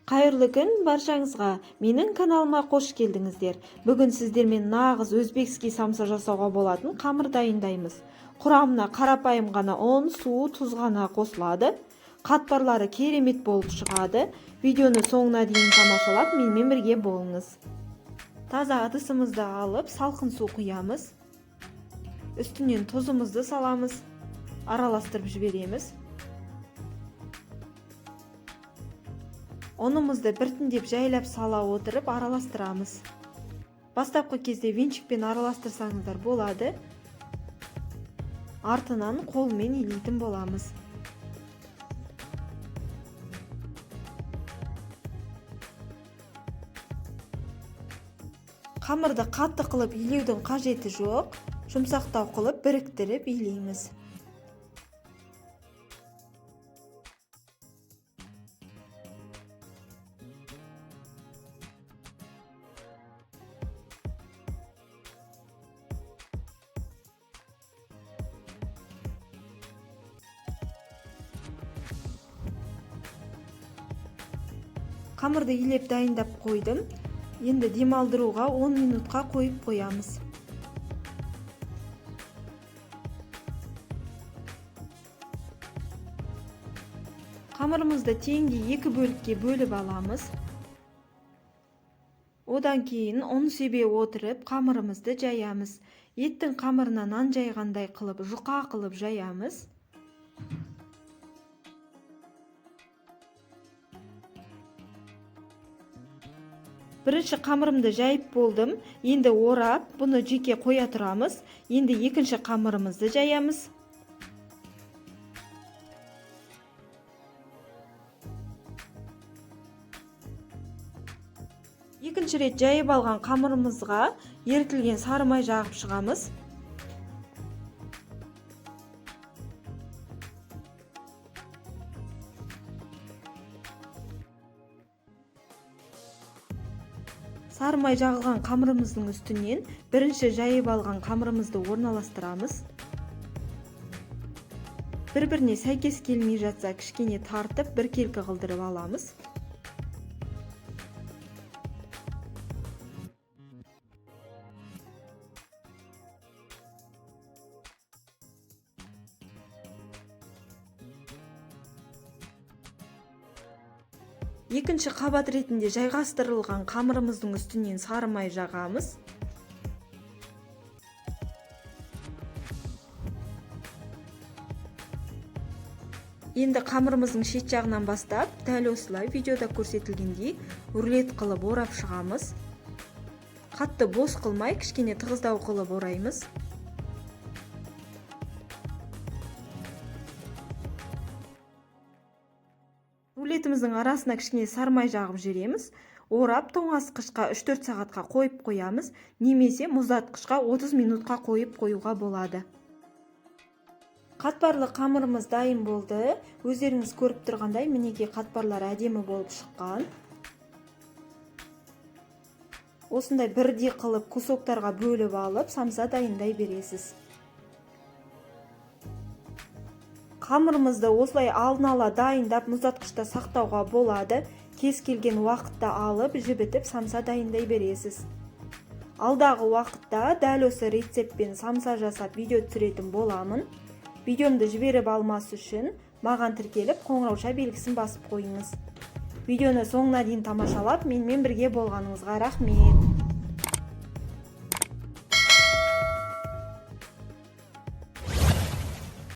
Қайырлы күн баршаңызға! Менің каналыма қош келдіңіздер. Бүгін сіздермен нағыз өзбекский самса жасауға болатын қамыр дайындаймыз. Құрамына қарапайым ғана ұн, су, тұз ғана қосылады. Қатпарлары керемет болып шығады. Видеоны соңына дейін тамашалап, менімен бірге болыңыз. Таза ыдысымызды алып, салқын су құямыз. Үстінен тұзымызды саламыз. Араластырып жібереміз. Ұнымызды біртіндеп жайлап сала отырып араластырамыз. Бастапқы кезде венчикпен араластырсаңыздар болады. Артынан қолмен илейтін боламыз. Қамырды қатты қылып илеудің қажеті жоқ, жұмсақтау қылып біріктіріп илейміз. Қамырды илеп дайындап қойдым. Енді демалдыруға 10 минутқа қойып қоямыз. Қамырымызды теңдей екі бөлікке бөліп аламыз. Одан кейін ұн себе отырып қамырымызды жаямыз. Еттің қамырына нан жайғандай қылып, жұқа қылып жаямыз. Бірінші қамырымды жайып болдым. Енді орап, бұны жеке қоя тұрамыз. Енді екінші қамырымызды жаямыз. Екінші рет жайып алған қамырымызға ерітілген сары май жағып шығамыз. Сары май жағылған қамырымыздың үстінен бірінші жайып алған қамырымызды орналастырамыз. Бір-біріне сәйкес келмей жатса, кішкене тартып, біркелкі қылдырып аламыз. Екінші қабат ретінде жайғастырылған қамырымыздың үстінен сары май жағамыз. Енді қамырымыздың шет жағынан бастап, дәл осылай видеода көрсетілгендей рулет қылып орап шығамыз. Қатты бос қылмай, кішкене тығыздау қылып ораймыз. Рулетіміздің арасына кішкене сары май жағып жібереміз. Орап тоңазытқышқа 3-4 сағатқа қойып қоямыз, немесе мұздатқышқа 30 минутқа қойып қоюға болады. Қатпарлы қамырымыз дайын болды. Өздеріңіз көріп тұрғандай, мінекей қатпарлар әдемі болып шыққан. Осындай бірдей қылып кусоктарға бөліп алып, самса дайындай бересіз. Қамырымызды осылай алдын ала дайындап мұздатқышта сақтауға болады. Кез келген уақытта алып, жібітіп самса дайындай бересіз. Алдағы уақытта дәл осы рецептпен самса жасап видео түсіретін боламын. Видеомды жіберіп алмас үшін маған тіркеліп, қоңырауша белгісін басып қойыңыз. Видеоны соңына дейін тамашалап, менімен бірге болғаныңызға рахмет.